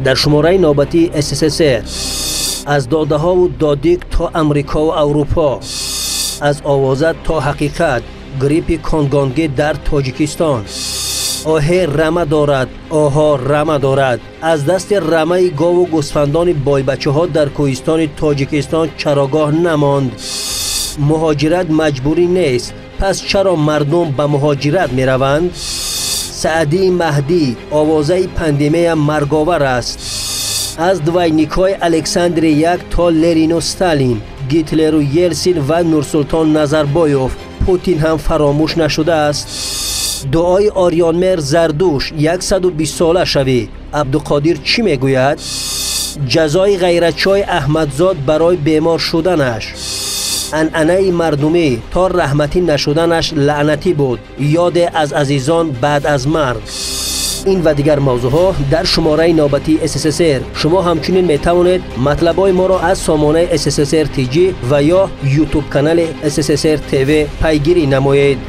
Дар шумораи навбатии СССР аз додаҳову додик то Амрикову Аврупо, аз овоза то ҳақиқат, гриппи конгонгӣ дар Тоҷикистон. Оҳе рама дорад, оҳо рама дорад. Аз дасти рамаи гову гӯсфандони бойбачаҳо дар кӯҳистони Тоҷикистон чарогоҳ намонд. Муҳоҷират маҷбурӣ нест, пас чаро мардум ба муҳоҷират мераванд? Саъдии Маҳдӣ: овозаи пандемия марговар аст. Аз двойникҳои Александри як то Ленину Сталин, Гитлеру Елсин ва Нурсултон Назарбоев, Путин ҳам фаромӯш нашудааст. Дуои Ориёнмер Зардуш: 120 сола шавӣ. Абдуқодир чӣ мегӯяд? Ҷазои ғайратчои Аҳмадзод барои бемор шуданаш. Анъанаи мардумӣ то раҳматӣ нашуданаш лаънатӣ буд. Ёде аз азизон баъд аз марг. Ин ва дигар мавзӯъҳо дар шумораи навбатии СССР. Шумо ҳамчунин метавонед матлабҳои моро аз сомонаи СССР ТЖ ва ё ютуб канали СССР ТВ пайгирӣ намоед.